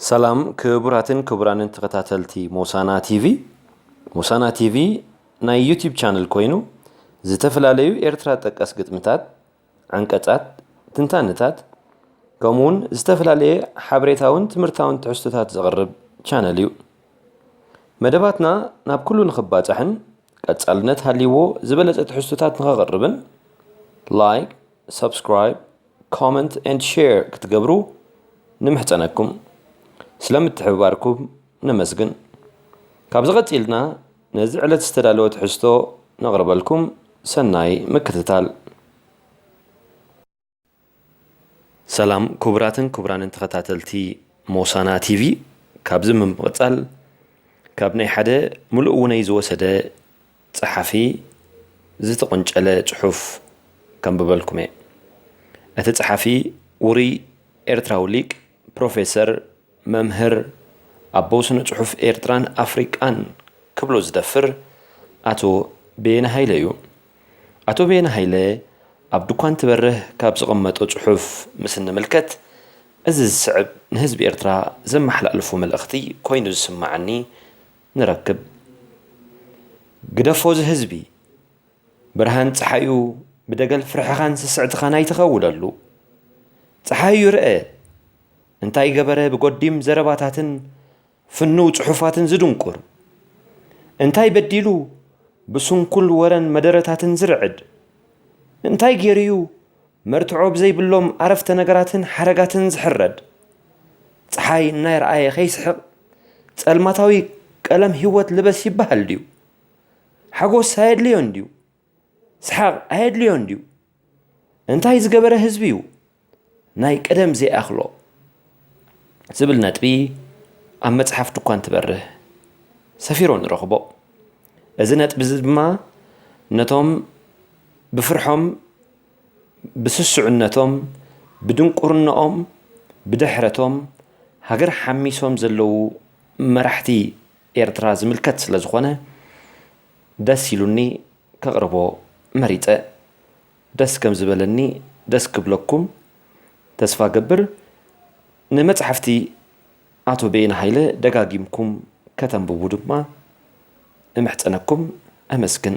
ሰላም ክቡራትን ክቡራንን ተኸታተልቲ ሞሳና ቲቪ። ሞሳና ቲቪ ናይ ዩቲዩብ ቻነል ኮይኑ፣ ዝተፈላለዩ ኤርትራ ጠቀስ ግጥምታት፣ ዓንቀጻት፣ ትንታነታት፣ ከምኡውን ዝተፈላለየ ሓበሬታውን ትምህርታውን ትሕዝቶታት ዘቕርብ ቻነል እዩ። መደባትና ናብ ኩሉ ንኽባጻሕን ቀጻልነት ሃልይዎ ዝበለጸ ትሕዝቶታት ንኸቕርብን፣ ላይክ፣ ሳብስክራይብ፣ ኮመንት ኤንድ ሼር ክትገብሩ ንምሕጸነኩም። ስለምትሕብባርኩም ነመስግን። ካብዚ ቀጺልና ነዚ ዕለት ዝተዳለወ ትሕዝቶ ነቕርበልኩም። ሰናይ ምክትታል። ሰላም ክቡራትን ክቡራንን ተኸታተልቲ ሞሳና ቲቪ። ካብዚ ብምቕጻል ካብ ናይ ሓደ ምሉእ እውነይ ዝወሰደ ጸሓፊ ዝተቖንጨለ ጽሑፍ ከንብበልኩም እየ። እቲ ጸሓፊ ውሩይ ኤርትራዊ ሊቅ፣ ፕሮፌሰር፣ መምህር፣ ኣቦ ስነ ጽሑፍ ኤርትራን ኣፍሪቃን ክብሎ ዝደፍር ኣቶ በየነ ሃይለ እዩ። ኣቶ በየነ ሃይለ ኣብ ድኳን ትበርህ ካብ ዘቐመጦ ጽሑፍ ምስ እንምልከት፣ እዚ ዝስዕብ ንህዝቢ ኤርትራ ዘመሓላልፎ መልእኽቲ ኮይኑ ዝስምዓኒ ንረክብ። ግደፎ እዚ ህዝቢ፣ ብርሃን ጸሓዩ ብደገል ፍርሕኻን ስስዕትኻን ኣይትኸውለሉ። ጸሓዩ ርአ፣ እንታይ ገበረ ብጎዲም ዘረባታትን ፍኑው ጽሑፋትን ዝድንቁር? እንታይ በዲሉ ብስንኩል ወረን መደረታትን ዝርዕድ? እንታይ ገይሩ'ዩ መርትዖ ብዘይብሎም ኣረፍተ ነገራትን ሓረጋትን ዝሕረድ? ጸሓይ እናይረኣየ ከይስሕቕ ጸልማታዊ ቀለም ህይወት ልበስ ይበሃል ድዩ? ሓጎስ ኣየድልዮን ድዩ? ሰሓቕ ኣየድልዮን ድዩ? እንታይ ዝገበረ ህዝቢ እዩ ናይ ቀደም ዘይኣኽሎ? ዝብል ነጥቢ ኣብ መጽሓፍ ድኳን ትበርህ ሰፊሮ ንረኽቦ። እዚ ነጥቢ እዚ ድማ ነቶም ብፍርሖም፣ ብስስዕነቶም፣ ብድንቁርንኦም፣ ብድሕረቶም ሃገር ሓሚሶም ዘለዉ መራሕቲ ኤርትራ ዝምልከት ስለ ዝኾነ፣ ደስ ኢሉኒ ከቕርቦ መሪጸ። ደስ ከም ዝበለኒ ደስ ክብለኩም ተስፋ ገብር። ንመጽሓፍቲ ኣቶ በየነ ሃይለ ደጋጊምኩም ከተንብቡ ድማ እምሕጸነኩም፣ እመስግን።